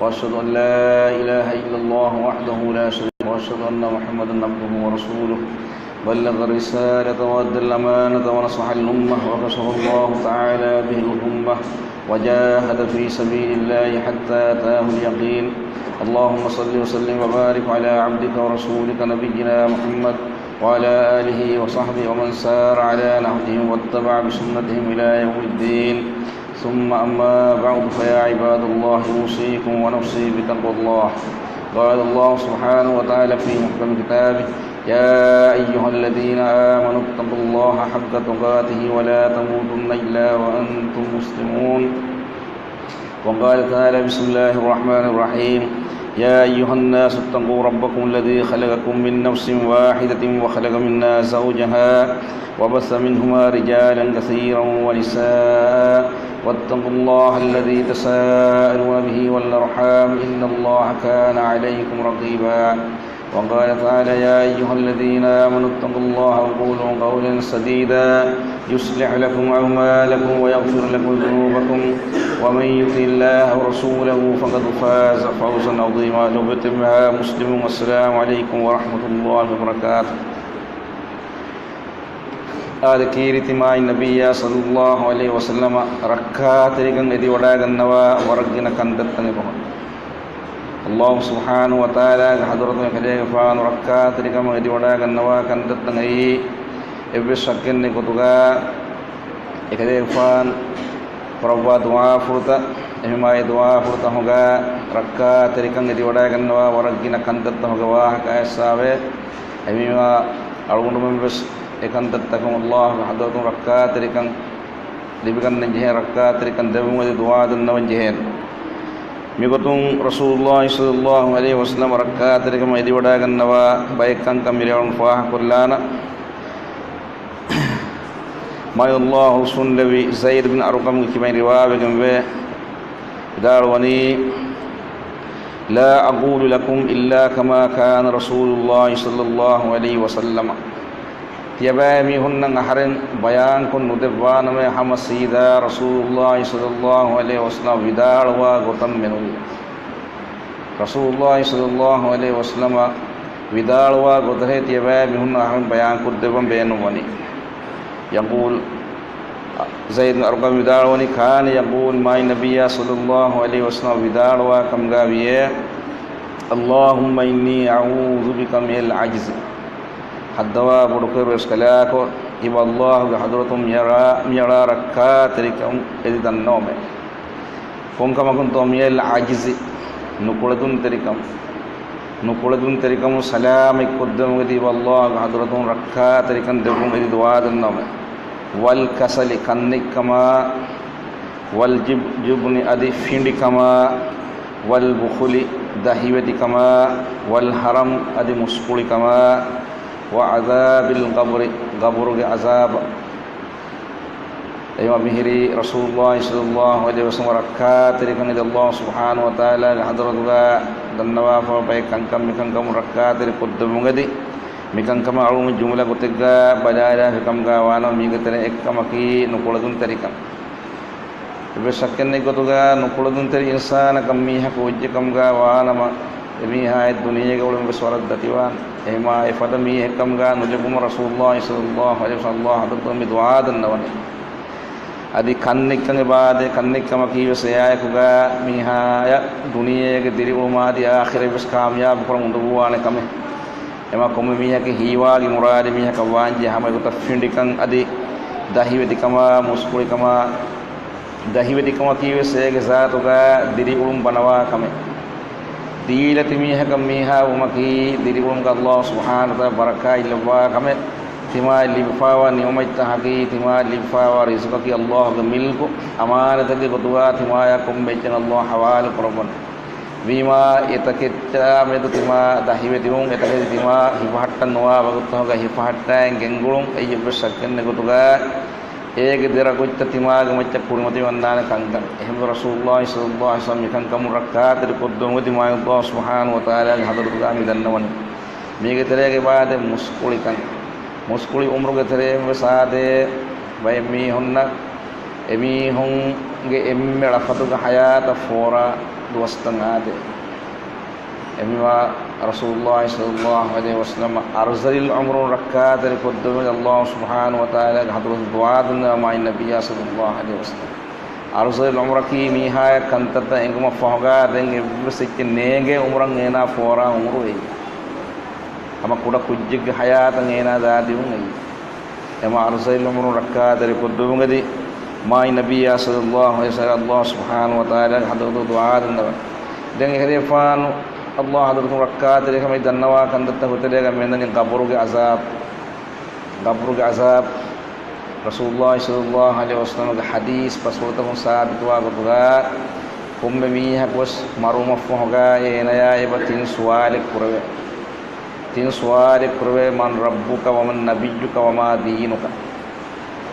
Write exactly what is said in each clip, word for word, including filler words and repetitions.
وأشهد أن لا إله إلا الله وحده لا شريك له، وأشهد أن محمدا عبده ورسوله، بلغ الرسالة وأدى الأمانة ونصح الأمة، وكشف الله تعالى به الغمة، وجاهد في سبيل الله حتى أتاه اليقين. اللهم صل وسلم وبارك على عبدك ورسولك نبينا محمد وعلى آله وصحبه ومن سار على نهجهم واتبع بسنتهم إلى يوم الدين. ثم أما بعد، فيا عباد الله، أوصيكم ونفسي بتقوى الله. قال الله سبحانه وتعالى في محكم كتابه: يا أيها الذين آمنوا اتقوا الله حق تقاته ولا تموتن إلا وأنتم مسلمون. وقال تعالى: بسم الله الرحمن الرحيم. يا أيها الناس اتقوا ربكم الذي خلقكم من نفس واحدة وخلق منها زوجها وبث منهما رجالا كثيرا ونساء واتقوا الله الذي تساءلون به والأرحام إن الله كان عليكم رقيبا. وقال تعالى: يا أيها الذين آمنوا اتقوا الله وقولوا قولا سديدا يصلح لكم أعمالكم ويغفر لكم ذنوبكم ومن يطع الله ورسوله فقد فاز فوزا عظيما. ލޮބުވެތި އެންމެހާ މުސްލިމުން، السلام عليكم ورحمة الله وبركاته. އާދެ، ކީރިތި މާތް ނަބިއްޔާ ޞައްލައްލާހު ޢަލައިހި ވަސައްލަމަ ރައްކާތެރިކަން އެދިވަޑައިގަންނަވާ ވަރަށް ގިނަ ކަންތައްތައް އެބަހުރި. ﷲ ސުބްޙާނަހޫ ވަތަޢާލާގެ ޙަޟްރަތުން އެކަލޭގެފާނު ރައްކާތެރިކަމަށް އެދިވަޑައިގަންނަވާ ކަންތައްތައް އެއީ، އެއްވެސް ޝައްކެއް ނެތް ގޮތުގަ އެކަލޭގެފާނު ކުރައްވާ ދުޢާފުޅުތައް، އެހެންމާ އެ ދުޢާފުޅުތައް ހޮގާ ރައްކާތެރިކަން އެދިވަޑައިގަންނަވާ ވަރަށް ގިނަ ކަންތައްތައް ހޮގެ ވާހަކަ އައިސްފަވޭ. އެހެންވީމާ އަޅުގަނޑުމެން ވެސް އެކަންތައްތަކުން ﷲގެ ޙަޟްރަތުން ރައްކާތެރިކަން ލިބިގަންނަން ޖެހޭ، ރައްކާތެރިކަން ދެއްވުން އެދި ދުޢާ ދަންނަވަން ޖެހޭނެ. މިގޮތުން ރަސޫލުﷲ ޞައްލައްލާހު ޢަލައިހި ވަސައްލަމަ ރައްކާތެރިކަމަށް އެދިވަޑައިގަންނަވާ ބައެއް ކަންކަން މިރޭ އަޅުގަނޑު ފާހަގަކޮށްލާނަން. މާތް ﷲ ހުސްވަންލެއްވި ޒައިދު ބިން އަރުޤަމްގެ ކިބައިން ރިވާވެގެންވޭ، ވިދާޅުވަނީ، لا أقول لكم إلا كما كان رسول الله صلى الله عليه وسلم. ތިޔަބައިމީހުންނަށް އަހަރެން ބަޔާންކޮށް ނުދެއްވާނަމޭ، ހަމަ ސީދާ ރަސޫލުﷲ ޞައްލައްލާހު ޢަލައިހި ވަސައްލަމަ ވިދާޅުވާ ގޮތަށް މެނުވީ. ރަސޫލުﷲ ޞައްލައްލާހު ޢަލައިހި ވަސައްލަމަ ވިދާޅުވާ ގޮތަށޭ ތިޔަބައިމީހުންނަށް އަހަރެން ބަޔާންކޮށްދެއްވަން ބޭނުންވަނީ. يقول، ޒައިދު ބިން އަރުޤަމް ވިދާޅުވަނީ، كان يقول، މާތް ނަބިއްޔާ ޞައްލައްލާހު ޢަލައިހި ވަސައްލަމަ ވިދާޅުވާ ކަމުގައި ވިޔޭ، اللهم إني أعوذ بك من العجز. ހައްދަވާ ބޮޑުކުރެއްވިޔަސް ކަލާކޮ، އިބަ ﷲގެ ޙަޟްރަތުން މިއަޅާ، މިއަޅާ ރައްކާތެރިކަން އެދި ދަންނަވަމޭ. ކޮންކަމަކުންތޯ؟ من العجز، ނުކުޅެދުންތެރިކަމު. ނުކުޅެދުންތެރިކަމުން ސަލާމަތްކޮށްދެވުމުގެ އިބަ ﷲގެ ޙަޟްރަތުން ރައްކާތެރިކަން ދެއްވުން އެދި ދުޢާ ދަންނަވަމޭ. والكسل، ކަންނެތްކަމާ، والجب، جبن، އަދި ފިނޑިކަމާ، والبخل، ދަހިވެތިކަމާ، والهرم، އަދި މުސްކުޅިކަމާ، وعذاب القبر، ޤަބުރުގެ ޢަޛާބަށް. އެހެންވީމާ މިހިރީ ރަސޫލުﷲ ޞައްލައްލާހު ޢަލައިހި ވަސައްލަމަ ރައްކާތެރިކަން އެދި ﷲ ސުބްޙާނަހޫ ވަތަޢާލާގެ ޙަޟްރަތުގަ ދަންނަވާފަ ބައެއް ކަންކަން، މިކަންކަމުން ރައްކާތެރި ކޮށްދެއްވުމުގެ އެދި، މިކަންކަމަށް އަޅުގަނޑު ޖުމުލަ ގޮތެއްގަ ބަލާލާފި ކަމުގަ ވާނަމަ، މީގެ ތެރެއިން އެއްކަމަކީ ނުކުޅެދުންތެރިކަން. އެއްވެސް ޝައްކެއް ނެތް ގޮތުގަ ނުކުޅެދުންތެރި އިންސާނަކަށް މީހަކު އޮތްޖެ ކަމުގަ ވާނަމަ، އެމީހާ އެ ދުނިޔޭގެ އުޅެން ވެސް ވަރަށް ދަތިވާނެ. އެހެންވީމާ އެފަދަ މީހެއް ކަމުގަ ނުލިބުމަށް ރަސޫލުﷲ ޞައްލައްލާހު ޢަލައިހި ވަސައްލަމަ ﷲ ޙަޟްރަތުން މި ދުޢާ ދަންނަވަނީ. އަދި ކަންނެތްކަން އެބައާދޭ، ކަންނެތްކަމަކީ ވެސް އެއާއެކުގަ މީހާޔަށް ދުނިޔޭގެ ދިރިއުޅުމާ އަދި އާޚިރަތް ވެސް ކާމިޔާބު ކުރަން އުނދަގޫވާނެ ކަމެއް. އެމާ ކޮންމެ މީހަކީ ހީވާގި މުރާދީ މީހަކަށް ވާންޖެހޭ ހަމަ އެގޮތަށް ފިނޑިކަން އަދި ދަހިވެތިކަމާ، މުސްކުޅިކަމާ، ދަހިވެތިކަމަކީ ވެސް އޭގެ ޒާތުގަ ދިރިއުޅުން ބަނަވާ ކަމެއް. ދީލަތި މީހަކަށް މީހާ ވުމަކީ ދިރިއުޅުމުގަ ﷲ ސުބްޙާނަހޫ ވަތަޢާލާ ބަރަކާތް ލައްވާ ކަމެއް. ތިމާއަށް ލިބިފައިވާ ނިޢުމަތްތަކަކީ، ތިމާއަށް ލިބިފައިވާ ރިޒުޤަކީ ﷲގެ މިލްކު، އަމާނަތަކީ ގޮތުގަ ތިމާޔަށް ކޮންމެ އެއްޗެއް ﷲ ޙަވާލު ކުރައްވަނީ. ވީމާ އެތަކެއްޗާ މެދު ތިމާ ދަހިވެތިވުން، އެތަކެތި ތިމާ ހިފަހައްޓަން ނުވާ ވަގުތުތަކުގަ ހިފަހައްޓައިގެން ގެންގުޅުން، އެއީ އެއްވެސް ޝައްކެއް ނެތް ގޮތުގަ އޭގެ ދެރަ ގޮތްތައް ތިމާގެ މައްޗަށް ކުރިމަތިވަންދާނެ ކަންކަން. އެހެންވެ ރަސޫލުﷲ ޞައްލައްލާހު ޢަލައިހި ވަސައްލަމަ މިކަންކަމުން ރައްކާތެރި ކޮށްދެވުމުގެ އިދި ﷲ ސުބްޙާނަހޫ ވަތަޢާލާގެ ޙަޟްރަތުގަ މި ދަންނަވަނީ. މީގެ ތެރޭގަ އެބައާދޭ މުސްކުޅިކަން. މުސްކުޅި އުމުރުގެ ތެރެއިން ވެސް އާދޭ ބައެއް މީހުންނަށް އެމީހުންގެ އެންމެ ޅަފަތުގެ ޙަޔާތަށް ފޯރާ، ދުވަސްތައް އާދޭ. އެމީހާ ރަސޫލުﷲ ޞައްލަﷲ ޢަލައިހި ވަސައްލަމަ އަރުޒަލިލް ޢުމުރުން ރައްކާތެރި ކޮށްދެއްވުނީ ﷲ ސުބްޙާނަހޫ ވަތަޢާލާގެ ޙަޟްރަތު ދުޢާ ދެންނެވުމާއި ނަބިއްޔާ ޞައްލަﷲ ޢަލައިހި ވަސައްލަމަ. އަރުޒަލިލް ޢުމުރަކީ މީހާޔަށް ކަންތައްތައް އެނގުމަށް ފަހުގާ ދެން އެއްވެސް އެއްޗެއް ނޭނގޭ ޢުމުރަށް އޭނާ ފޯރާ ޢުމުރު އެއީ. ހަމަ ކުޑަ ކުއްޖެއްގެ ޙަޔާތަށް އޭނާ ދާދިއުން އެއީ. އެމާ އަރުޒަލިލް ޢުމުރުން ރައްކާތެރި ކޮށްދެއްވުމުގަދި މާތް ނަބިއްޔާ ޞައްލަﷲ ޢަލައިހި ވަސައްލަމަ ﷲ ސުބްޙާނަހޫ ވަތަޢާލާގެ ޙަޟްރަތު ދުޢާ ދެންނެވި. ދެން އެކަލޭގެފާނު ﷲ ޙަޟްރަތުން ރައްކާތެރިކަމަށް ދަންނަވާ ކަންތައްތައް ހުތެރޭގަ މެންދަނީ ޤަބުރުގެ ޢަޒާބު. ޤަބުރުގެ ޢަޒާބު. ރަސޫލުﷲ ޞައްލަﷲ ޢަލައިހި ވަސައްލަމަގެ ޙަދީޘް ބަސްފުޅުތަކުން ސާބިތުވާ ގޮތުގަ ކޮންމެ މީހަކުވެސް މަރުވުމަށްފަހުގަ އޭނަޔާ އެބަ ތިން ސުވާލެއް ކުރެވޭ. ތިން ސުވާލެއް ކުރެވޭ، من ربك ومن نبيك وما دينك؟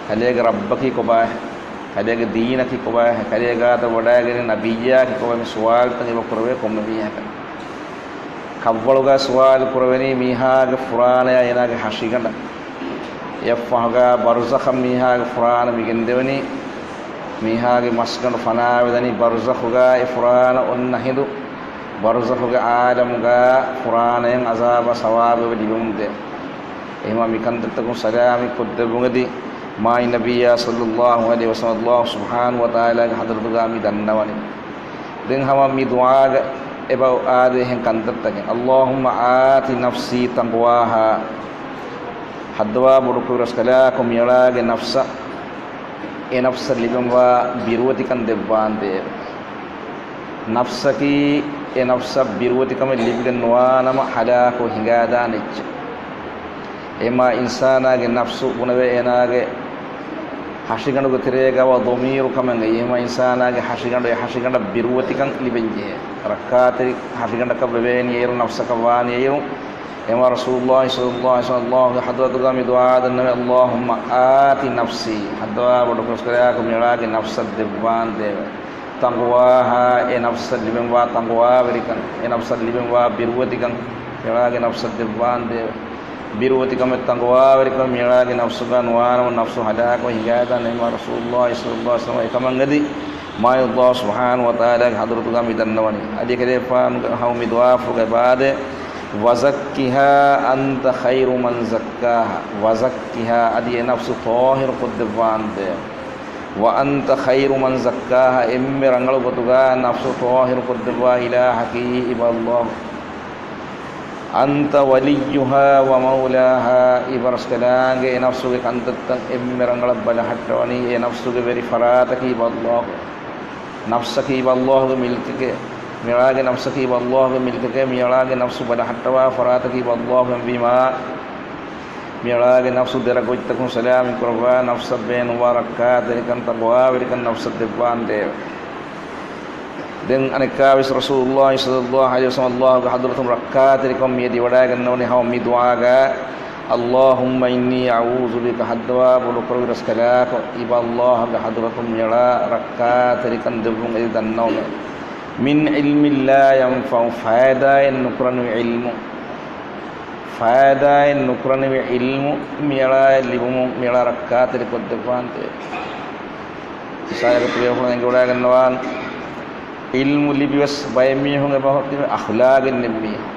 ކަލޭގެ ރައްބަކީ ކޮބާހޭ؟ ކަލޭގެ ދީނަކީ ކޮބާހޭ؟ ކަލޭ ގާތަށް ވަޑައިގެން ނަބިއްޔާކީ ކޮބާ؟ މި ސުވާލުތައް އެބަ ކުރެވޭ ކޮންމެ މީހަކަށް. ކައްވަޅުގަ ސުވާލު ކުރެވެނީ މީހާގެ ފުރާނަޔާ އޭނާގެ ހަށިގަނޑަށް. އެއަށްފަހުގަ ބަރުޒަޚަށް މީހާގެ ފުރާނަ މި ގެންދެވެނީ. މީހާގެ މަސްގަނޑު ފަނާވެދަނީ ބަރުޒަޚުގަ އެ ފުރާނަ އޮންނަ ހިނދު. ބަރުޒަޚުގެ ޢާލަމުގަ ފުރާނަޔަށް ޢަޒާބާ ސަވާބެއް ލިބެމުންދޭ. އެހެމާ މިކަންތައްތަކުން ސަލާމަތް ކޮށްދެއްވުމުގަދި މާތް ނަބިއްޔާ ޞައްލަﷲ ޢަލައިހި ވަސައްލަމަ ﷲ ސުބްޙާނަހޫ ވަތަޢާލާގެ ޙަޟްރަތުގަ މި ދަންނަވަނީ. ދެން ހަމަ މި ދުޢާގަ އެބަ އާދޭ އެހެން ކަންތައްތަކެއް. اللهم آت نفسي تقواها. ހައްދަވާ ބޮޑުކުރި ރަސްކަލާކޮ މިއަޅާގެ ނަފްސަށް، އެ ނަފްސަށް ލިބެންވާ ބިރުވެތިކަން ދެއްވާންދޭވެ. ނަފްސަކީ އެ ނަފްސަށް ބިރުވެތިކަމެއް ލިބިގެން ނުވާނަމަ ހަލާކު ހިނގާދާނެ އެއްޗެއް. އެމާ އިންސާނާގެ ނަފްސު ބުނެވޭ އޭނާގެ ހަށިގަނޑުގެ ތެރޭގަވާ ޟަމީރު ކަމެއް އެއީ. އެމާ އިންސާނާގެ ހަށިގަނޑު، އެ ހަށިގަނޑަށް ބިރުވެތިކަން ލިބެންޖެހޭ. ރައްކާތެރި ހަށިގަނޑަކަށް ވެވޭނީ އޭރު، ނަފްސަކަށް ވާނީ އޭރު. އެމާ ރަސޫލުﷲ ޞައްލަﷲ ޢަލައިހި ވަސައްލަމަ ﷲގެ ޙަޟްރަތުގަ މި ދުޢާ ދަންނަވޭ، اللهم آت نفسي، ހައްދަވާ ބޮޑުކުރި ރަސްކަލާކޮ މިއަޅާގެ ނަފްސަށް ދެއްވާންދޭވެ. تقواها، އެ ނަފްސަށް ލިބެންވާ ތަޤްވާވެރިކަން، އެ ނަފްސަށް ލިބެންވާ ބިރުވެތިކަން، މިއަޅާގެ ނަފްސަށް ދެއްވާންދޭވެ. ބިރުވެތިކަމެއް ތަޤްވާވެރިކަން މިއަޅާގެ ނަފްސުގަ ނުވާނަމަ ނަފްސު ހަލާކުވެ ހިނގާދާނެ. އެމާ ރަސޫލުﷲ ޞައްލަﷲ ޢަލައިހި ވަސައްލަމަ އެކަމަށް އެދި މާތް ﷲ ސުބްޙާނަހޫ ވަތަޢާލާގެ ޙަޟްރަތުގަ މި ދަންނަވަނީ. އަދި އެކަލޭގެފާނުގެ ހަމަ މި ދުޢާފުޅުގައި އެބައާދޭ، وزكها أنت خير من زكاها، وزكها، އަދި އެ ނަފްސު ޠާހިރު ކޮށްދެއްވާންދޭވެ. وأنت خير من زكاها، އެންމެ ރަނގަޅު ގޮތުގަ ނަފްސު ޠާހިރު ކޮށްދެއްވާ އިލާހަކީ އިބަ ﷲ. أنت وليها ومولاها، އިބަ ރަސްކަލާނގެ އެ ނަފްސުގެ ކަންތައްތައް އެންމެ ރަނގަޅަށް ބަލަހައްޓަވަނީ އެ ނަފްސުގެ ވެރި ފަރާތަކީ އިބަ ﷲ. ނަފްސަކީ އިބަ ﷲގެ މިލްކެކޭ. މިއަޅާގެ ނަފްސަކީ އިބަ ﷲގެ މިލްކެކޭ. މިއަޅާގެ ނަފްސު ބަލަހައްޓަވާ ފަރާތަކީ އިބަ ﷲ. އެހެންވީމާ މިއަޅާގެ ނަފްސު ދެރަ ގޮތްތަކުން ސަލާމަތް ކުރައްވާ، ނަފްސަށް ބޭނުންވާ ރައްކާތެރިކަން، ތަޤްވާވެރިކަން ނަފްސަށް ދެއްވާންދޭވެ. ދެން އަނެއްކާވެސް ރަސޫލުﷲ ޞައްލަﷲ ޢަލައިހި ވަސައްލަމަ ﷲގެ ޙަޟްރަތުން ރައްކާތެރިކަމަށް މިއަދި ވަޑައިގަންނަވަނީ ހަމަ މި ދުޢާގަ، اللهم إني أعوذ بك، ހައްދަވާ ބޮޑުކުރެއްވި ރަސްކަލާކޮ، އިބަ ﷲގެ ޙަޟްރަތުން މިއަޅާ ރައްކާތެރިކަން ދެއްވުން އެދި ދަންނަވަމެވެ. من علم لا ينفع، ފައިދާއެއް ނުކުރަނިވި ޢިލްމު. ފައިދާއެއް ނުކުރަނިވި ޢިލްމު މިއަޅާއަށް ލިބުމުން މިއަޅާ ރައްކާތެރި ކޮށްދެއްވާންދޭ. މިސާލަކަށް ތިބޭފުޅުން އެނގިވަޑައިގަންނަވާން، ޢިލްމު ލިބިވެސް ބައެއް މީހުން އެބަ ހޮ-، ތިބެ އަޚްލާގެއް ނެތް މީހުން.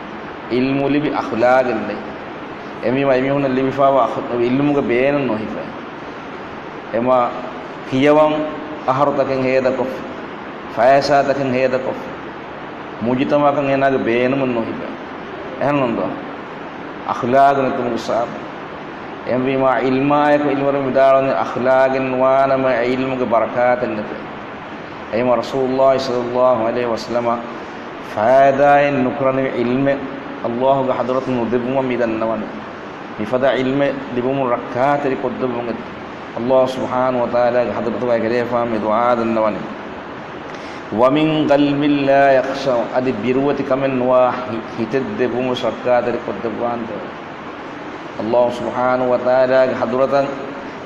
ޢިލްމު ލިބި އަޚްލާގެއް ނެތް. އެމީ މަ-، އެމީހުންނަށް ލިބިފާވާ އަޚް-، ޢިލްމުގެ ބޭނުން ނުހިފޭ. އެމަ ކިޔަވަން އަހަރުތަކެއް ހޭދަކޮށްފި، ފައިސާތަކެއް ހޭދަކޮށްފި، މުޖުތަމަޢަކަށް އޭނާގެ ބޭނުމެއް ނުހިފޭ. އެހެންނޫންތޯ؟ އަޚްލާގު ނެތުމުގެ ސަބަބުން. އެހެންވީމާ، ޢިލްމާއެކު ޢިލްމުވެރިން ވިދާޅުވަނީ، އަޚްލާގެއް ނުވާނަމަ ޢިލްމުގެ ބަރަކާތެއް ނެތޭ. އެހެންވީމާ، ރަސޫލުﷲ ޞައްލަﷲ ޢަލައިހި ވަސައްލަމަ ފައިދާއެއް ނުކުރަނިވި ޢިލްމެއް ﷲގެ ޙަޟްރަތުން ނުދެއްވުމަށް މި ދަންނަވަނީ. މިފަދަ ޢިލްމެއް ލިބުމުން ރައްކާތެރި ކޮށްދެއްވުން އެދި، ﷲ ސުބްޙާނަހޫ ވަތަޢާލާގެ ޙަޟްރަތުގައި ކަލޭފާން މި ދުޢާ ދަންނަވަނީ. ومن قلب لا يخشع، އަދި ބިރުވެތި ކަމެއް ނުވާ ހި-، ހިތެއް ދެއްވުމުން ރައްކާތެރި ކޮށްދެއްވާންދޭ. ﷲ ސުބްޙާނަހޫ ވަތަޢާލާގެ ޙަޟްރަތަށް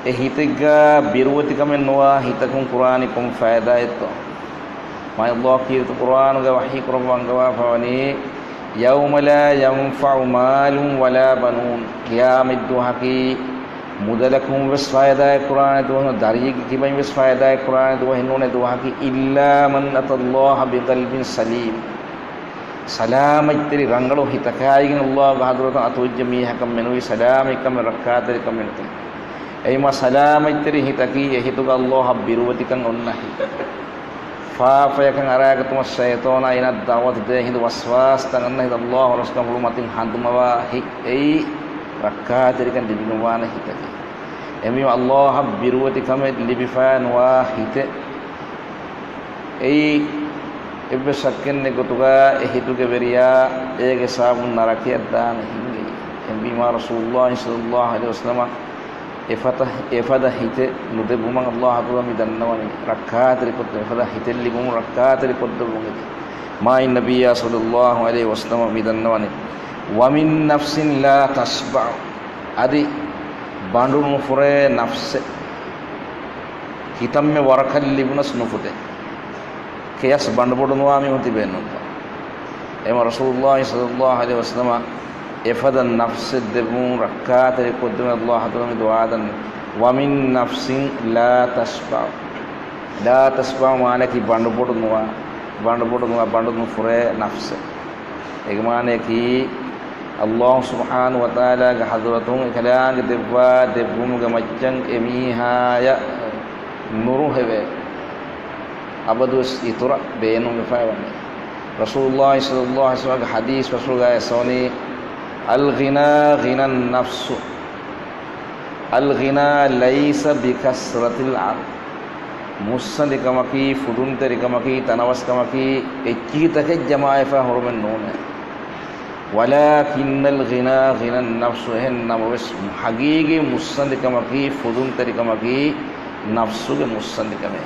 އެ ހިތެއްގަ ބިރުވެތި ކަމެއް ނުވާ ހިތަކުން ކުރާނީ ކޮން ފައިދާއެއްތޯ؟ މާތް ﷲ ކީރިތި ޤުރްއާނުގަ ވަޙީ ކުރައްވާ އަންގަވާފަވަނީ، يوم لا ينفع مال ولا بنون، ޤިޔާމަތްދުވަހަކީ މުދަލަކުން ވެސް ފައިދާއެއް ކުރާނެ ދުވަހެއް، ދަރިއެއްގެ ކިބައިން ވެސް ފައިދާއެއް ކުރާނެ ދުވަހެއް ނޫނޭ ދުވަހަކީ، إلا من أتى الله بقلب سليم. ސަލާމަތްތެރި ރަނގަޅު ހިތަކާއިގެން ﷲ ގެ ޙަޟްރަތަށް އަތުވެއްޖެ މީހަކަށް މެނުވީ ސަލާމަތްކަމެއް، ރައްކާތެރިކަމެއް ނެތުން. އެހެންވީމާ ސަލާމަތްތެރި ހިތަކީ އެ ހިތުގަ ﷲ އަށް ބިރުވެތިކަން އޮންނަ ހިތެއް. ފާފަޔަކަށް އަރާގަތުމަށް ޝައިޠާނާ އޭނާ ދަޢުވަތު ދޭ ހިނދު ވަސްވާސްތައް އަންނަ ހިތް، ﷲ ރަސްކަންފުޅު މަތިން ހަނދުމަވާ ހިތް، އެއީ ރައްކާތެރިކަން ލިބިގެންވާނެ ހިތަކީ. އެހެންވީމާ ﷲ އަށް ބިރުވެތިކަމެއް ލިބިފައި ނުވާ ހިތެއް. އެއީ އެއްވެސް ޝައްކެއް ނެތް ގޮތުގަ އެ ހިތުގެ ވެރިޔާ އޭގެ ސަބަބުން ނަރަކަޔަށް ދާނެ ހިނގައީ. އެހެންވީމާ ރަސޫލުﷲ ޞައްލަﷲ ޢަލައިހި ވަސައްލަމަ އެފަދަ، އެފަދަ ހިތެއް ނުދެއްވުމަށް ﷲ ޙަޟްރަތުގަ މި ދަންނަވަނީ، ރައްކާތެރިކޮށްދެ، އެފަދަ ހިތެއް ލިބުމުން ރައްކާތެރިކޮށްދެއްވުން އެދި. މާތް ނަބިއްޔާ ޞައްލަﷲ ޢަލައިހި ވަސައްލަމަ މި ދަންނަވަނީ، ومن نفس لا تشبع، އަދި ބަނޑު ނުފުރޭ ނަފްސެއް. ކިތަންމެ ވަރަކަށް ލިބުނަސް ނުފުދޭ. ކެޔަސް ބަނޑުބޮޑު ނުވާ މީހުން ތިބޭނުންތަ؟ އެމަ ރަސޫލުﷲ ޞައްލަﷲ ޢަލައިހި ވަސައްލަމަ އެފަދަ ނަފްސެއް ދެއްވުން ރައްކާތެރި ކޮށްދެމުން ﷲ ޙަޟްރަތުގަ މި ދުޢާ ދަން، ومن نفس لا تشبع. لا تشبع މާނައަކީ ބަނޑުބޮޑު ނުވާ، ބަނޑުބޮޑު ނުވާ، ބަނޑު ނުފުރޭ ނަފްސެއް. އޭގެ މާނައަކީ، ﷲ ސުބްޙާނަހޫ ވަތަޢާލާގެ ޙަޟްރަތުން އެކަލާނގެ ދެއްވާ ދެއްވުމުގެ މައްޗަށް އެމީހާޔަށް ނުރުހެވޭ، އަބަދުވެސް އިތުރަށް ބޭނުންވެފައިވަނީ. ރަސޫލުﷲ ޞައްލަﷲ ޢަލައިހި ވަސައްލަމަގެ ޙަދީޘް ފަސްވެގަ އެސޮނީ، الغنى غنى النفس، الغنى ليس بكثرة العرض. މުއްސަނދިކަމަކީ، ފުދުންތެރިކަމަކީ، ތަނަވަސްކަމަކީ އެއްޗިހިތަކެއް ޖަމާވެފަ ހުރުމެއް ނޫނޭ. ولكن الغنى غنى النفس، އެހެން ނަމަވެސް، ޙަޤީޤީ މުއްސަނދިކަމަކީ، ފުދުންތެރިކަމަކީ، ނަފްސުގެ މުއްސަނދިކަމޭ.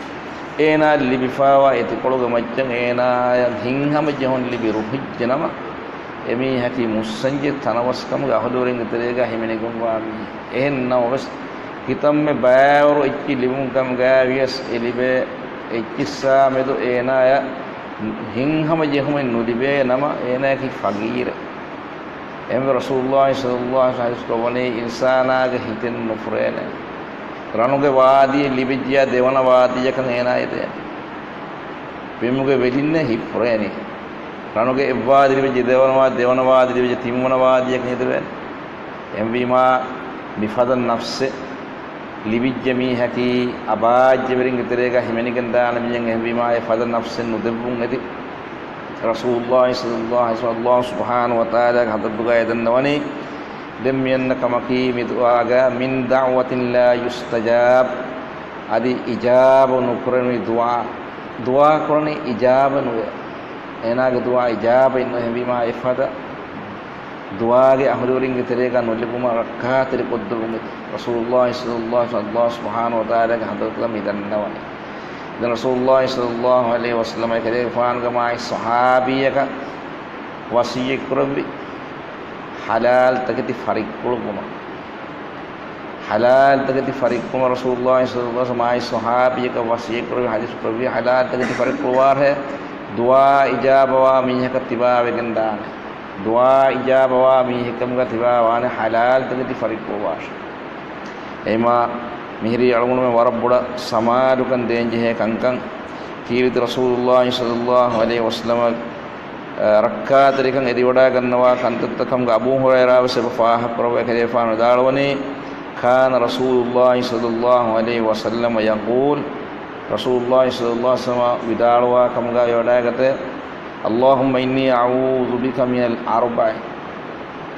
އޭނާ ލިބިފާވާ އެތިކޮޅުގެ މައްޗަށް އޭނާޔަށް ހިތްހަމަޖެހުން ލިބި ރުހިއްޖެ ނަމަ، އެމީހަކީ މުއްސަންޖެ ތަނަވަސްކަމުގެ އަހުލުވެރިންގެ ތެރޭގަ ހިމެނިގެންވާ މީހެއް. އެހެން ނަމަވެސް، ކިތަންމެ ބައިވަރު އެއްޗި ލިބުން ކަމުގައި ވިޔަސް އެ ލިބޭ އެއްޗިއްސާ މެދު އޭނާޔަށް ހިތްހަމަޖެހުމެއް ނުލިބޭ ނަމަ، އޭނާއަކީ ފަގީރެއް. އެހެންވެ ރަސޫލުﷲ ޞައްލަﷲ ޢަލައިހި ވަސައްލަމަ ޙަދީޘްކޮށްވަނީ، އިންސާނާގެ ހިތެއް ނުފުރޭނެ. ރަނުގެ ވާދީއެއް ލިބިއްޖެޔާ ދެވަނަ ވާދީއަކަށް އޭނާ އެދޭނެ. ބިމުގެ ވެލިންނޭ ހިތް ފުރޭނީ. ރަނުގެ އެއްވާދި ލިބިއްޖެ ދެވަނަ ވާ، ދެވަނަ ވާދި ލިބިއްޖެ ތިންވަނަ ވާދީއަކަށް އެދެވޭނެ. އެހެންވީމާ، މިފަދަ ނަފްސެއް ލިބިއްޖެ މީހަކީ އަބާއްޖަވެރިންގެ ތެރޭގަ ހިމެނިގެން ދާނެ މީހެއް. އެހެންވީމާ، އެ ފަދަ ނަފްސެއް ނުދެއްވުން އެދި. ރަސޫލުﷲ ޞައްލަﷲ ޢަލައިހި ވަސައްލަމަ، ﷲ ސުބްޙާނަހޫ ވަތަޢާލާގެ ޙަޟްރަތުގައި އެދަންނަވަނީ، ދެން މިއަންނަ ކަމަކީ މި ދުޢާގަ، من دعوة لا يستجاب، އަދި އިޖާބަ ނުކުރެވުނު ދުޢާ، ދުޢާ ކުރަނީ އިޖާބަ ނުވޭ. އޭނާގެ ދުޢާ އިޖާބައެއް ނުވޭ. އެހެންވީމާ، އެފަދަ ދުޢާގެ އަހުލުވެރިންގެ ތެރޭގަ ނުލިބުމަށް ރައްކާތެރިކޮށްދެއުމެވެ. ރަސޫލުﷲ ޞައްލަﷲ ޢަލައިހި ވަސައްލަމަ، ﷲ ސުބްޙާނަހޫ ވަތަޢާލާގެ ޙަޟްރަތުގަ މި ދަންނަވަނީ. ދެން ރަސޫލުﷲ ޞައްލަﷲ ޢަލައިހި ވަސައްލަމަ އެކަލޭގެފާނުގެ މާތް ޞަޙާބީއަކަށް ވަޞިއްޔަތްކުރެއްވި، ޙަލާލްތަކެތި ފަރިއްކުޅުއްވުމަށް. ޙަލާލްތަކެތި ފަރިއްކުޅުމަށް ރަސޫލުﷲ ޞައްލަﷲ ޢަލައިހި ވަސައްލަމަ މާތް ޞަޙާބީއަކަށް ވަޞިއްޔަތްކުރެއްވި، ޙަދީޘް ކުރެއްވި، ޙަލާލްތަކެތި ފަރިއްކުޅުވާށޭ، ދުޢާ އިޖާބަވާ މީހަކަށް ތިބާވެގެން ދާނެ. ދުޢާ އިޖާބަވާ މީހެއްކަމުގަ ތިބާވާނެ ޙަލާލްތަކެތި ފަރިއްކުޅުވާށޭ. އެހެންވީމާ، މިހިރީ އަޅުގަނޑުމެން ވަރަށް ބޮޑަށް ސަމާލުކަން ދޭންޖެހޭ ކަންކަން. ކީރިތި ރަސޫލުﷲ ޞައްލަﷲ ޢަލައިހި ވަސައްލަމަ، އަ، ރައްކާތެރިކަން އެދިވަޑައިގަންނަވާ ކަންތައްތައް ކަމުގަ އަބޫ ހުރައިރާ ވެސް އެބަ ފާހަގަކުރައްވާ. އެކަލޭގެފާނު ވިދާޅުވަނީ، كان رسول الله صلى الله عليه وسلم يقول، ރަސޫލުﷲ ޞައްލަﷲ ޢަލައިހި ވަސައްލަމަ ވިދާޅުވާ ކަމުގަ ވެވަޑައިގަތޭ، اللهم إني أعوذ بك من الأربع.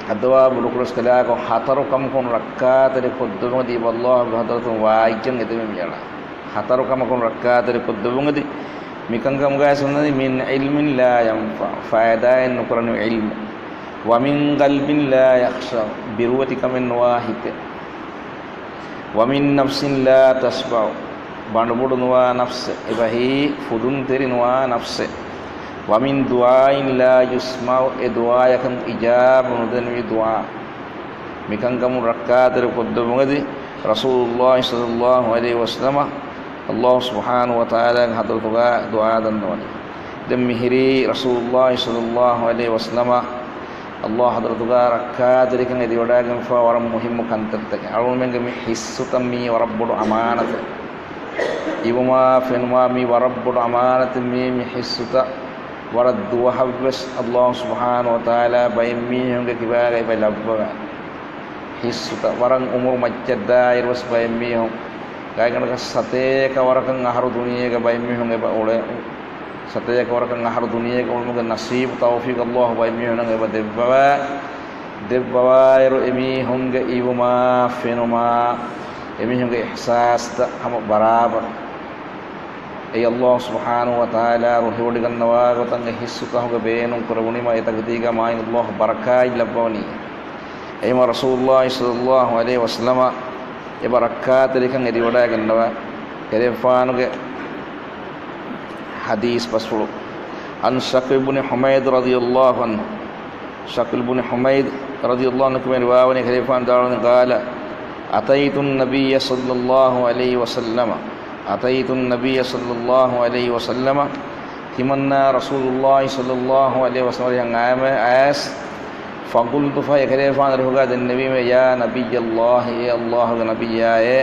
ހައްދަވާ ބޮޑުކުރަސްކަލާކޮ ހަތަރު ކަމަކުން ރައްކާތެރި ކޮށްދެވުމަށް އިބަ ﷲ ގެ ޙަޟްރަތުން ވާއިގެން އެދެމެ މިއަޅާ. ހަތަރު ކަމަކުން ރައްކާތެރި ކޮށްދެވުން އެދި. މިކަންކަމުގައި ސުންނަތި، من علم لا ينفع، ފައިދާއެއް ނުކުރަނިވި ޢިލްމު. ومن قلب لا يخشع، ބިރުވެތިކަމެއް ނުވާ ހިތެއް. ومن نفس لا تشبع، ބަނޑުބޮޑު ނުވާ ނަފްސެއް، އެބަހީ ފުދުންތެރި ނުވާ ނަފްސެއް. ومن دعاء لا يسمع، އެ ދުޢާޔަކަށް އިޖާބަ ނުދެންވި ދުޢާ. މިކަންކަމުން ރައްކާތެރި ކޮށްދެވުމަށް އެދި ރަސޫލުﷲ ޞައްލަﷲ ޢަލައިހި ވަސައްލަމަ، ﷲ ސުބްޙާނަހޫ ވަތަޢާލާގެ ޙަޟްރަތުގަ ދުޢާ ދަންނަވަނީ. ދެން މިހިރީ ރަސޫލުﷲ ޞައްލަﷲ ޢަލައިހި ވަސައްލަމަ ﷲ ޙަޟްރަތުގަ ރައްކާތެރިކަން އެދިވަޑައިގެންފަ ވަރަށް މުހިއްމު ކަންތައްތަކެއް. އަޅުގަނޑުމެންގެ މި ޙިއްސުތައް މީ ވަރަށް ބޮޑު އަމާނަތެއް. އިވުމާ ފެނުމާ މީ ވަރަށް ބޮޑު އަމާނަތެއް މީ، މި ޙިއްސުތައް. ވަރަށް ދުވަހަށްވެސް ﷲ ސުބްޙާނަހޫ ވަތަޢާލާ ބައެއް މީހުންގެ ކިބާގައި ބައި ލައްވަވާ ޙިއްސުތައް. ވަރަށް އުމުރު މައްޗަށްދާއިރުވެސް ބައެއް މީހުން ގާތްގަނޑަކަށް ސަތޭކަ ވަރަކަށް އަހަރު ދުނިޔޭގަ ބައެއް މީހުން އެބަ އުޅޭ. ސަތޭކަ ވަރަކަށް އަހަރު ދުނިޔޭގަ އުޅުމުގެ ނަސީބު ތައުފީޤު ﷲ ބައެއް މީހުނަށް އެބަ ދެއްވަވާ. ދެއްވަވާއިރު އެމީހުންގެ އިވުމާ ފެނުމާ، އެމީހުންގެ އިޙްސާސްތައް ހަމަ ބަރާބަރު. އެއީ ﷲ ސުބްޙާނަހޫ ވަތަޢާލާ ރުހިވޮޑިގަންނަވާ ގޮތަށް އެ ޙިއްސުތަކުގެ ބޭނުން ކުރެވުނީމަ، އެތަކެތީގަ މާތް ﷲ ބަރަކާތް ލައްވަވަނީ. އެހެންވީމަ ރަސޫލުﷲ ޞައްލަﷲ ޢަލައިހި ވަސައްލަމަ އެބަ ރައްކާތެރިކަން އެދިވަޑައިގަންނަވާ ކަލޭގެފާނުގެ ޙަދީޘް ބަސްފުޅު. عن شقيق بن حميد رضي الله عنه، ޝަޤީޤު ބިން ޙުމައިދު ރަޟިޔަﷲ ޢަންހު ކިޔަވަނީ، ކަލޭގެފާނު ވިދާޅުވަނީ، قال أتيت النبي صلى الله عليه وسلم، أتيت النبي صلى الله عليه وسلم، ތިމަންނާ ރަސޫލުﷲ ޞައްލަﷲ ޢަލައިހި ވަސައްލަމަ އަރިހަށް އައިމަ އައިސް، فقلت، ފަހެ ކަލޭގެފާނު އަރިހުގަ ދެންނެވީމެ، يا نبي الله، އޭ ﷲގެ ނަބިއްޔާއޭ،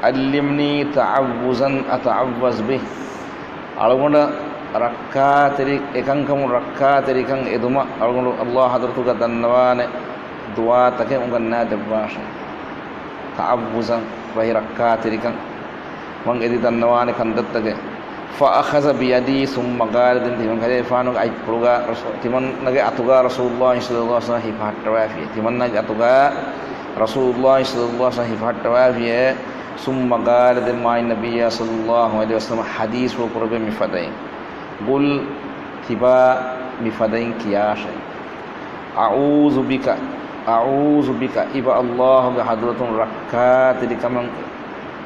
علمني تعوذا أتعوذ به، އަޅުގަނޑަށް ރައްކާތެރި، އެކަންކަމުން ރައްކާތެރިކަން އެދުމަށް އަޅުގަނޑު ﷲ ޙަޟްރަތުގަ ދަންނަވާނެ ދުޢާތަކެއް އުނގަންނާ ދެއްވާށޭ. ތަޢައްވުޒަން ވަހި ރައްކާތެރިކަން ވަން އެދި ދަންނަވާނެ ކަންތައްތަކެއް. فأخذ بيدي ثم قال، ދެން ތިމަން ކަލޭގެފާނުގެ އަތްޕުޅުގަ ރަސޫ، ތިމަންނަގެ އަތުގަ ރަސޫލުﷲ ޞައްލަﷲ ޢަލައިހި ވަސައްލަމަ ހިފަހައްޓަވާފިޔޭ. ތިމަންނަގެ އަތުގަ ރަސޫލުﷲ ޞައްލަﷲ ޢަލައިހި ވަސައްލަމަ ހިފަހައްޓަވާފިޔޭ. ثم قال، ދެން މާތް ނަބިއްޔާ ޞައްލަﷲ ޢަލައިހި ވަސައްލަމަ ޙަދީޘްފުޅު ކުރެއްވި މިފަދައިން. قل، ތިބާ މިފަދައިން ކިޔާށޭ. أعوذ بك، أعوذ بك، އިބަ ﷲގެ ޙަޟްރަތުން ރައްކާތެރިކަމަށް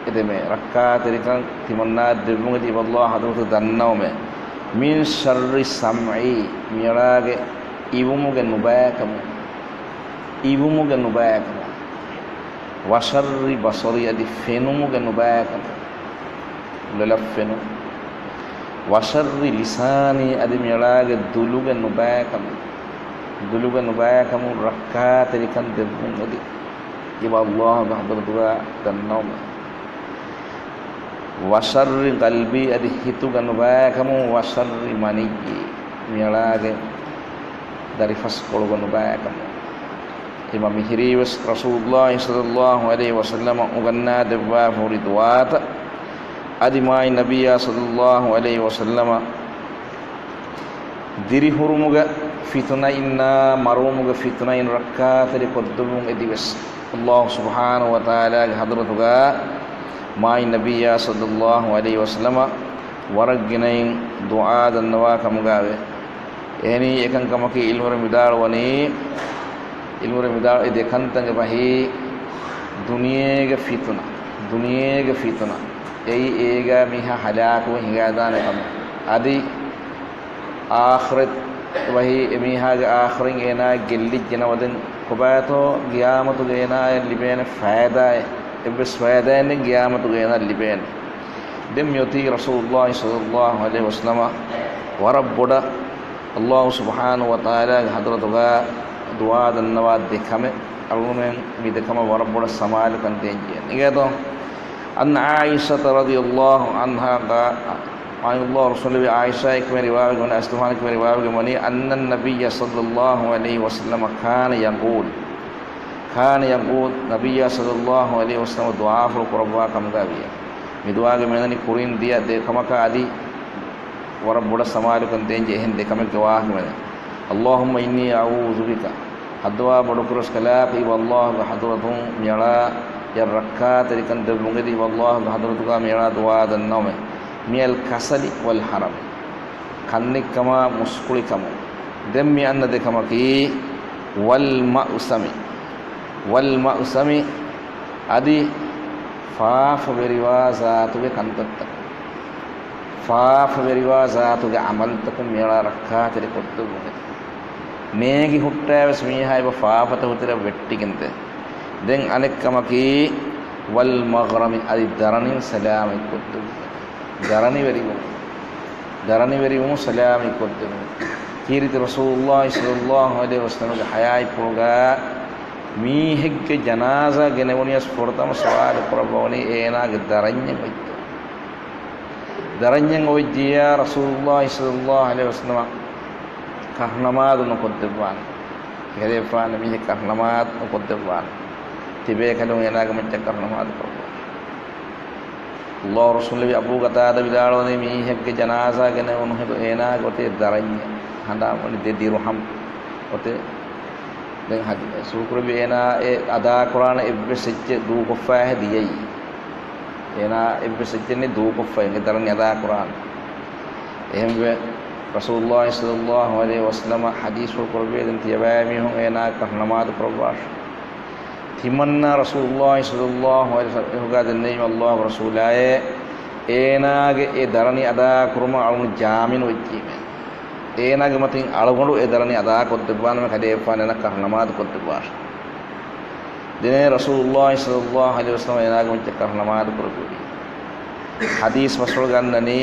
އެދެމޭ، ރައްކާތެރިކަން ތިމަންނާ ދެއްވުން އެދި އިބަ ﷲ ޙަޟްރަތު ދަންނަވަމޭ. من شر سمعي، މިއަޅާގެ އިވުމުގެ ނުބައިކަމުން، އިވުމުގެ ނުބައިކަމުން. وشر بصري، އަދި ފެނުމުގެ ނުބައިކަމުން، ލޮލަށް ފެނުން. وشر لساني، އަދި މިއަޅާގެ ދުލުގެ ނުބައިކަމުން، ދުލުގެ ނުބައިކަމުން ރައްކާތެރިކަން ދެއްވުން އެދި އިބަ ﷲގެ ޙަޟްރަތުގަ ދަންނަވަމޭ. وشر قلبي، އަދި ހިތުގެ ނުބައިކަމުން، وشر منيي، މިއަޅާގެ ދަރިފަސްކޮޅުގެ ނުބައިކަމުން. އެމަ މިހިރީވެސް ރަސޫލުﷲ ޞައްލަﷲ ޢަލައިހި ވަސައްލަމަ އުނގަންނާ ދެއްވާފަ ހުރި ދުޢާތައް. އަދި މާތް ނަބިއްޔާ ޞައްލަﷲ ޢަލައިހި ވަސައްލަމަ ދިރިހުރުމުގެ ފިތުނައިންނާ، މަރުވުމުގެ ފިތުނައިން ރައްކާތެރި ކޮށްދެއްވުން އެދިވެސް، ﷲ ސުބްޙާނަހޫ ވަތަޢާލާގެ ޙަޟްރަތުގަ މާތް ނަބިއްޔާ ޞައްލަﷲ ޢަލައިހި ވަސައްލަމަ ވަރަށް ގިނައިން ދުޢާ ދަންނަވާ ކަމުގައެވެ. އެހެނީ އެކަންކަމަކީ ޢިލްމުވެރިން ވިދާޅުވަނީ، ޢިލްމުވެރިން ވިދާޅުވަނީ އެ ދެކަންތައް އެބަހީ ދުނިޔޭގެ ފިތުނަ، ދުނިޔޭގެ ފިތުނަ. އެއީ އޭގަ މީހާ ހަލާކުވެ ހިނގާދާނެ ކަމެއް. އަދި އާޚިރަތް އެބަހީ އެމީހާގެ އާޚިރަތް އޭނާއަށް ގެއްލިއްޖެނަމަ ދެން ކޮބާތޯ ގިޔާމަތުގަ އޭނާއަށް ލިބޭނެ ފައިދާއެއް؟ އެއްވެސް ފައިދާއެއް ނެތް ގިޔާމަތުގަ އޭނާއަށް ލިބޭނެ. ދެން މިއޮތީ ރަސޫލުﷲ ޞައްލަﷲ ޢަލައިހި ވަސައްލަމަ ވަރަށް ބޮޑަށް ﷲ ސުބްޙާނަހޫ ވަތަޢާލާގެ ޙަޟްރަތުގަ ދުޢާ ދަންނަވާ ދެ ކަމެއް. އަޅުގަނޑުމެން މި ދެ ކަމަށް ވަރަށް ބޮޑަށް ސަމާލުކަން ދޭން ޖެހޭ. އިނގޭތޯ؟ عن عائشة رضي الله عنها قا، މާތް ﷲ ރަސޫލު ޢާއިޝާ އެކިވެ ރިވާވެގެން ވަނީ، އަސްތުފާން އެކިވެ ރިވާވެގެން ވަނީ، أن النبي صلى الله عليه وسلم كان يقول، كان يقول، ނަބިއްޔާ ޞައްލަﷲ ޢަލައިހި ވަސައްލަމަ ދުޢާފުޅު ކުރައްވާ ކަމުގަ ވިޔަ. މި ދުޢާގެ މެނަނީ ކުރިން ދިޔަ ދެ ކަމަކަށް އަދި ވަރަށް ބޮޑަށް ސަމާލުކަން ދޭންޖެހޭ އެހެން ދެ ކަމެއްގެ ވާހަކަ މެނަނީ. اللهم إني أعوذ بك، ހައްދަވާ ބޮޑުކުރަސްކަލާކު އިބަ ﷲގެ ޙަޟްރަތުން މިއަޅާ އަށް ރައްކާތެރިކަން ދެއްވުން އެދި އިބަ ﷲގެ ޙަޟްރަތުގަ މިއަޅާ ދުޢާ ދަންނަވަމޭ. من الكسل والهرم، ކަންނެތްކަމާ މުސްކުޅިކަމުން. ދެން މި އަންނަ ދެ ކަމަކީ، والمأثم، والمأثم، އަދި ފާފަވެރިވާ ޒާތުގެ ކަންތައްތައް، ފާފަވެރިވާ ޒާތުގެ ޢަމަލުތަކުން މިއަޅާ ރައްކާތެރި ކޮށްދެއްވުން އެދި. ނޭގި ހުއްޓާވެސް މީހާ އެބަ ފާފަތަކު ތެރެ ވެއްޓިގެންދޭ. ދެން އަނެއްކަމަކީ، والمغرم، އަދި ދަރަނިން ސަލާމަތްކޮށްދެއްވުން. ދަރަނިވެރިވުން، ދަރަނިވެރިވުން ސަލާމަތްކޮށްދެއްވުން. ކީރިތި ރަސޫލުﷲ ޞައްލަﷲ ޢަލައިހި ވަސައްލަމަގެ ޙަޔާތްޕުޅުގަ މީހެއްގެ ޖަނާޒާ ގެނެވުނިޔަސް ފުރަތަމަ ސުވާލު ކުރައްވަވަނީ އޭނާގެ ދަރަންޏެއް އޮތްތޯ؟ ދަރަންޏެއް އޮވެއްޖިއްޔާ ރަސޫލުﷲ ޞައްލަﷲ ޢަލައިހި ވަސައްލަމަ ކަށްނަމާދު ނުކޮށްދެއްވާނެ. އެކަލޭފާނު މީހެއް ކަށްނަމާދު ނުކޮށްދެއްވާނެ. ތިބޭކަލުން އޭނާގެ މައްޗަށް ކަށްނަމާދު ކުރައްވާ. ﷲ ރަސޫލު އަބޫ ޤަތާދާ ވިދާޅުވަނީ މީހެއްގެ ޖަނާޒާ ގެނެވުނު ހިނދު އޭނާގެ އޮތީ ދަރަންޏެއް ހަނދާންވަނީ ދެ ދިރުހަމް އޮތޭ. ދެން ހަދީ-، ސޫކުރެއްވި އޭނާ އެ އަދާކުރާނެ އެއްވެސް އެއްޗެއް ދޫކޮށްފައިހެދިޔައީ. އޭނާ އެއްވެސް އެއްޗެއް ނެތް ދޫކޮށްފައި އެ ދަރަނި އަދާކުރާނެ. އެހެންވެ، ރަސޫލުﷲ ޞައްލަﷲ ޢަލައިހި ވަސައްލަމަ ޙަދީޘްފުޅު ކުރެއްވިއޭ ދެން ތިޔަބައިމީހުން އޭނާ ކަށްނަމާދު ކުރައްވާށި. ތިމަންނަ ރަސޫލުﷲ ޞައްލަﷲ ޢަލައިހި ވަސައްލަމަ ހުގާ ދެންނެވީމަ ﷲގެ ރަސޫލާއޭ، އޭނާގެ އެ ދަރަނި އަދާކުރުމަށް އަޅުން ޒާމިނު ވެއްޖީމޭ. އޭނާގެ މަތިން އަޅުގަނޑު އެ ދަރަނި އަދާކޮށްދެއްވާނަމޭ، ކަލޭފާނު އޭނާ ކަށްނަމާދު ކޮށްދެއްވާށި. ދެން ރަސޫލުﷲ ޞައްލަﷲ ޢަލައިހި ވަސައްލަމަ އޭނާގެ މައްޗަށް ކަށްނަމާދު ކުރެއްވި. ޙަދީޘް ބަސްފުޅުގަ އަންނަނީ،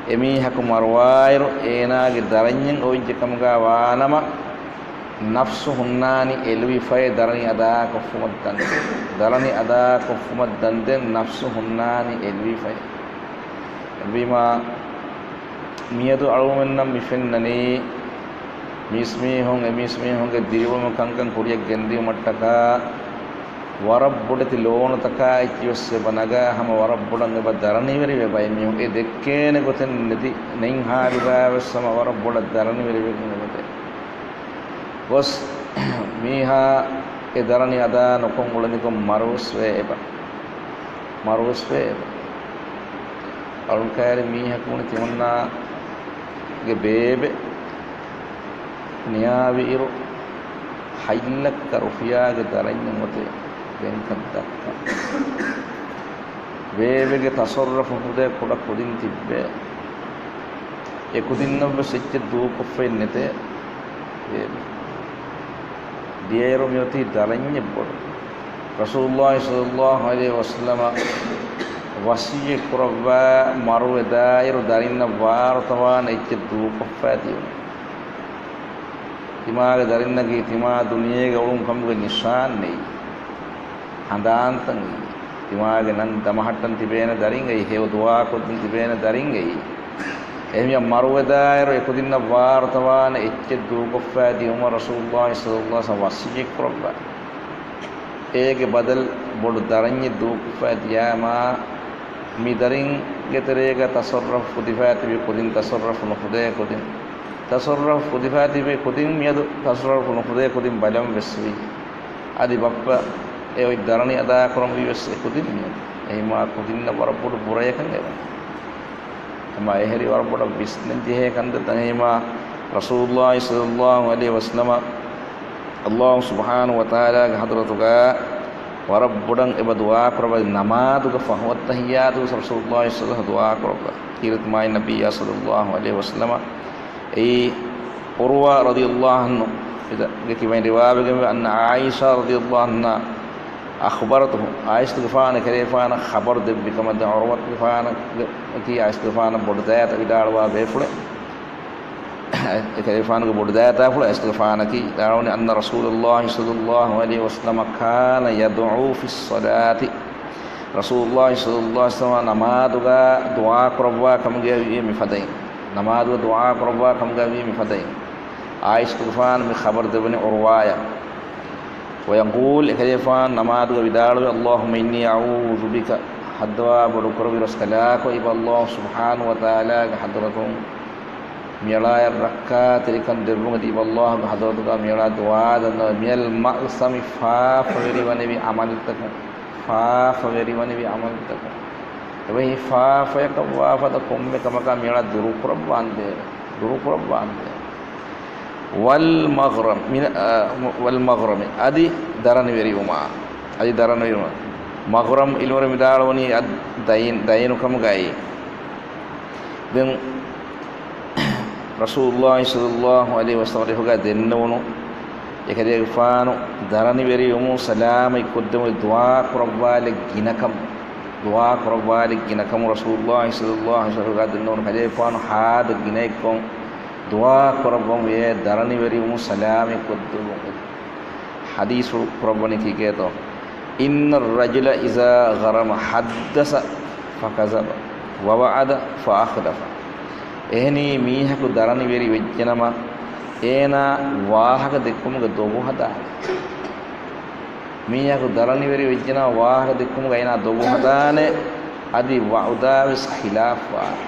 އެމީހަކު މަރުވާއިރު އޭނާގެ ދަރަންޏެއް އޮވެއްޖެ ކަމުގަ ވާނަމަ، ނަފްސު ހުންނާނީ އެލުވިފައި ދަރަނި އަދާކޮށްފުމަށް ދަންދެން. ދަރަނި އަދާކޮށްފުމަށް ދަންދެން ނަފްސު ހުންނާނީ އެލުވިފައި. އެހެންވީމާ، މިއަދު އަޅުގަނޑުމެންނަށް މި ފެންނަނީ، މީސްމީހުން އެމީސްމީހުންގެ ދިރިއުޅުމުގެ ކަންކަން ކުރިއަށް ގެންދިއުމަށްޓަކާ، ވަރަށް ބޮޑެތި ލޯނުތަކާ އެއްޗިވެސް އެބަ ނަގާ، ހަމަ ވަރަށް ބޮޑަށް އެބަ ދަރަނިވެރިވޭ ބައެއް މީހުން. އެ ދެއްކޭނެ ގޮތެއް ނެތި ނެތް ހާލުގައިވެސް ހަމަ ވަރަށް ބޮޑަށް ދަރަނިވެރިވެގެން އެބަދޭ. ގޮސް މީހާ އެ ދަރަނި އަދާ ނުކޮށް އުޅެނިކޮށް މަރުވެސް ވޭ އެބަ. މަރުވެސް ވޭ އެބަ. އަޅުން ކައިރި މީހަކު ވަނީ ތިމަންނާގެ ބޭބެ ނިޔާވިއިރު ހަތް ލައްކަ ރުފިޔާގެ ދަރަންޏެއް އޮތޭ ބޭންކަށް ދައްކަން. ބޭބެގެ ތަޞައްރަފު ފުދޭ ކުޑަ ކުދިން ތިއްބޭ. އެ ކުދިންނަށްވެސް އެއްޗެއް ދޫކޮށްފައެއް ނެތޭ. ދިޔައިރު މިއޮތީ ދަރަންޏެއް ބޮޑު. ރަސޫލުﷲ ޞައްލަﷲ ޢަލައިހި ވަސައްލަމަ ވަޞިއްޔަތް ކުރައްވާ މަރުވެދާއިރު ދަރިންނަށް ވާރުތަވާނެ އެއްޗެއް ދޫކޮށްފައި ދިޔުނު. ތިމާގެ ދަރިންނަކީ ތިމާ ދުނިޔޭގަ އުޅުން ކަމުގެ ނިޝާން ނެތް. ހަނދާންތައް އެއީ. ތިމާގެ ނަން ދަމަހައްޓަން ތިބޭނެ ދަރިން އެއީ، ހެޔޮ ދުޢާ ކޮށްދިން ތިބޭނެ ދަރިން އެއީ. އެހެންވެ މަރުވެދާއިރު އެކުދިންނަށް ވާރުތަވާނެ އެއްޗެއް ދޫކޮށްފައި ދިޔުމަށް ރަސޫލުﷲ ޞައްލަﷲ ޢަލައިހި ވަސައްލަމަ ވަޞިއްޔަތް ކުރައްވާ. އޭގެ ބަދަލު ބޮޑު ދަރަންޏެއް ދޫކޮށްފައި ދިޔާމާ، މި ދަރިންގެ ތެރޭގަ ތަޞައްރަފު ފުދިފައި ތިބި ކުދިން، ތަޞައްރަފު ނުފުދޭ ކުދިން، ތަޞައްރަފު ފުދިފައި ތިބި ކުދިން މިއަދު ތަޞައްރަފު ނުފުދޭ ކުދިން ބަލަން ވެސް ވީ. އަދި ބައްޕަ އެ އޮތް ދަރަނި އަދާކުރަން ވީވެސް އެ ކުދިން މިއަދު. އެހިމާ ކުދިންނަށް ވަރަށް ބޮޑު ބުރަޔަކަށް އެވަނީ. ހަމަ އެހެރީ ވަރަށް ބޮޑަށް ވިސްނަން ޖެހޭ ކަންތައްތައް. އެހިމާ ރަސޫލުﷲ ޞައްލަﷲ ޢަލައިހި ވަސައްލަމަ ﷲ ސުބްޙާނަހޫ ވަތަޢާލާގެ ޙަޟްރަތުގަ ވަރަށް ބޮޑަށް އެބަ ދުޢާ ކުރައްވަ. ނަމާދުގަ ފަހު އައްތަޙިއްޔާތު ވެސް ރަސޫލުﷲ ޞައްލަﷲ ދުޢާ ކުރައްވަ. ކީރިތި މާތް ނަބިއްޔާ ޞައްލަﷲ ޢަލައިހި ވަސައްލަމަ އެއީ ޢުރުވާ ރަޟިޔަﷲ ޢަންހު ގެ ކިބައިން ރިވާވެގެންވޭ، އަންނަ ޢާއިޝާ ރަޟިޔަﷲ ޢަންހާ އަޚްބަރަތުހު، ޢާއިޝަތުގެފާނަށް އެކަލޭފާނަށް ޚަބަރު ދެއްވި ކަމަށް. ދެން ޢުރުވަތުގެފާނަކީ ޢާއިޝަތުގެފާނަށް ބޮޑު ދައިތަ ވިދާޅުވާ ބޭފުޅެއް. އެކަލޭފާނުގެ ބޮޑު ދައިތާފުޅު ޢާއިޝަތުގެފާނަކީ ވިދާޅުވަނީ، أن رسول الله صلى الله عليه وسلم كان يدعو في الصلاة. ރަސޫލުﷲ ޞައްލަﷲ ޢަލައިހި ވަސައްލަމަ ނަމާދުގަ ދުޢާ ކުރައްވާ ކަމުގައި ވީ މިފަދައިން. ނަމާދުގަ ދުޢާ ކުރައްވާ ކަމުގައި ވީ މިފަދައިން. ޢާއިޝަތުގެފާނު މި ޚަބަރު ދެއްވަނީ ޢުރުވާޔަށް. ويقول، އެކަލޭފާނު ނަމާދުގަ ވިދާޅުވޭ، اللهم إني أعوذ بك، ހައްދަވާ ބޮޑު ކުރެއްވި ރަސްކަލާކޮ އިބަ ﷲ ސުބްޙާނަހޫ ވަތަޢާލާގެ ޙަޟްރަތުން މިއަޅާޔަށް ރައްކާތެރިކަން ދެއްވުމަށް އިބަ ﷲގެ ޙަޟްރަތުގަ މިއަޅާ ދުޢާ ދަންނަވަން. މިނަލް މައުސަމި، ފާފަވެރިވަނިވި ޢަމަލުތަކުން، ފާފަވެރިވަނިވި ޢަމަލުތަކުން. އެބަހީ ފާފަޔަކަށްވާފަދަ ކޮންމެ ކަމަކާ މިއަޅާ ދުރުކުރައްވާންދޭ، ދުރުކުރައްވާންދޭ. ވަލްމަޣްރަމް، މިނަ-، އަ، ވަލްމަޣްރަމި، އަދި ދަރަނިވެރިވުމާ، އަދި ދަރަނިވެރިވުމާ. މަޣްރަމް އިލްމުވެރިން ވިދާޅުވަނީ އަދް ދައިން، ދައިނުކަމުގައި. ދެން ރަސޫލުﷲ ޞައްލަﷲ ޢަލައިހި ވަސައްލަމަ އެކަލޭގެފާނު ދަރަނިވެރިވުމުން ސަލާމަތް ކޮށްދެމުން ދުޢާ ކުރައްވާލެއް ގިނަކަމު، ދުޢާ ކުރައްވާލެއް ގިނަކަމު ރަސޫލުﷲ ޞައްލަﷲ ޢަލައިހި ވަސައްލަމަ ދެންނެވުނު. އެކަލޭގެފާނު ހާދަ ގިނައެއްކޮށް ދުޢާ ކުރައްވަމުން އެ ދަރަނިވެރިވުމުން ސަލާމަތް ކޮށްދެއްވުން. ޙަދީޘު ކުރައްވަނީ ކީކޭތޯ؟ إن الرجل إذا غرم حدث فكذب ووعد فأخلف. އެހެނީ މީހަކު ދަރަނިވެރި ވެއްޖެނަމަ، އޭނާ ވާހަކަ ދެއްކުމުގެ ދޮގު ހަދާނެ. މީހަކު ދަރަނިވެރި ވެއްޖެނަމަ، ވާހަކަ ދެއްކުމުގަ އޭނާ ދޮގު ހަދާނެ، އަދި ވަޢުދާވެސް ޚިލާފްވާނެ.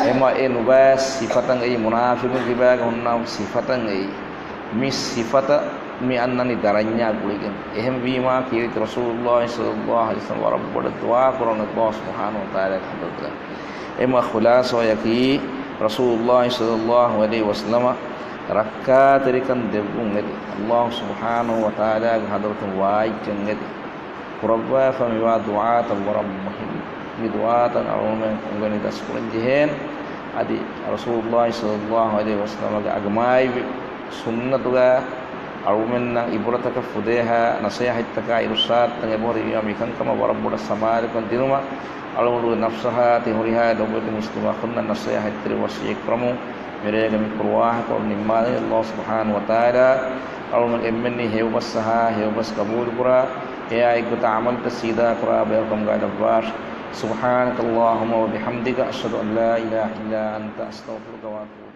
އެމަ އެ ނުބައި ސިފަތައް އެއީ، މުނާފިޤުން ކިބާގަ ހުންނަ ސިފަތައް އެއީ. މި ސިފަތައް މި އަންނަނީ ދަރަންޏާ ގުޅިގެން. އެހެން ވީމާ ކީރިތި ރަސޫލުﷲ ޞައްލަﷲ ޢަލައިހި ވަސައްލަމަ ވަރަށް ބޮޑަށް ދުޢާ ކުރަން ﷲ ސުބްޙާނަހޫ ވަތަޢާލާގެ ޙަޟްރަތުގަ. އެމަ ޚުލާޞާއަކީ، ރަސޫލުﷲ ޞައްލަﷲ ޢަލައިހި ވަސައްލަމަ ރައްކާތެރިކަން ދެއްވުން އެދި، ﷲ ސުބްޙާނަހޫ ވަތަޢާލާގެ ޙަޟްރަތުން ވާއިގެން އެދި ކުރައްވާފަ މިވާ ދުޢާތައް ވަރަށް މުހިންމު. މި ދުޢާތައް އަޅުގަނޑުމެން އުނގެނި ދަސްކުރަން ޖެހޭނެ. އަދި ރަސޫލުﷲ ޞައްލަﷲ ޢަލައިހި ވަސައްލަމަގެ އަގުމާތްވި ސުންނަތުގަ އަޅުގަނޑުމެންނަށް ޢިބްރަތަކަށް ފުދޭހާ ނަޞޭޙަތްތަކާ އިރުޝާދުތައް އެބަހުރި ވީމާ، މިކަންކަމަށް ވަރަށް ބޮޑަށް ސަމާލުކަން ދިނުމަށް، އަޅުގަނޑުގެ ނަފްސަށާ ތި ހުރިހާ ލޮބުވެތި މުސްލިމް އަޚުންނަށް ނަޞޭޙަތްތެރި ވަޞިއްޔަތް ކުރަމުން. މިރޭގެ މި ކުރުވާހަކަ ނިންމާލަނީ ﷲ ސުބްޙާނަހޫ ވަތަޢާލާ އަޅުގަނޑު އެންމެންނީ ހެޔޮބަސް އަހާ، ހެޔޮބަސް ޤަބޫލުކުރާ، އެއާ އެއްގޮތަށް ޢަމަލުތައް ސީދާ ކުރާ ބަޔަކު ކަމުގަ ލައްވާށި. سبحانك اللهم وبحمدك، أشهد أن لا إله إلا أنت، أستغفرك وأتوب